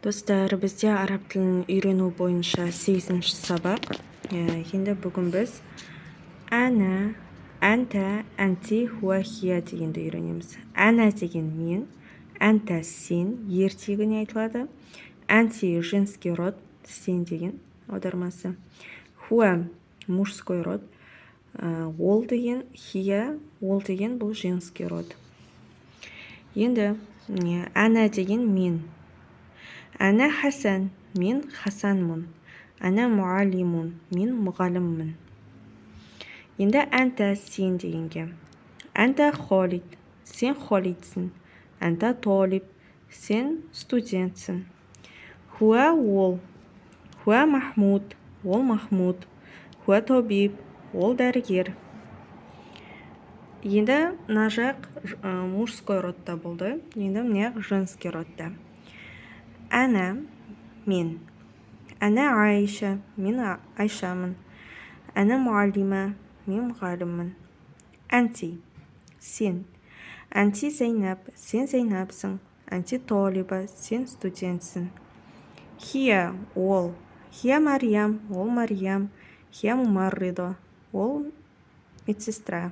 Достар, бізде араб тілін үйрену бойынша сегізінші сабақ. Енді бүгін біз әна, әнта, әнти, хуа, хия дегенді үйренеміз. Әна деген мен, әнта сен, ер тегіне айтылады. Әнти женский род, сен деген аудармасы. Хуа мужской род, ол деген, хия ол деген, бұл женский род. Енді әна деген мен. Әна Хасан, мен Хасанмын. Әна муаллимун, мен мұғаліммін. Енді әнта сен дегенге. Әнта Холид, сен Холидсің. Әнта толиб, сен студентсің. Хуа ол. Хуа Махмуд, ол Махмуд. Хуа тобиб, ол дәрігер. Енді мына жақ мужской родта болды. Енді мына жақ женский родта. Әна мен. Әна Айша, мен Айшамын. Әна муаллима, мен мұғаліммін. Әнти сен. Әнти Зайнап, сен Зайнапсың. Әнти толиба, сен студентсің. Хия ол. Хия Мариям, ол Мариям. Хия мумарридо, ол медсестра.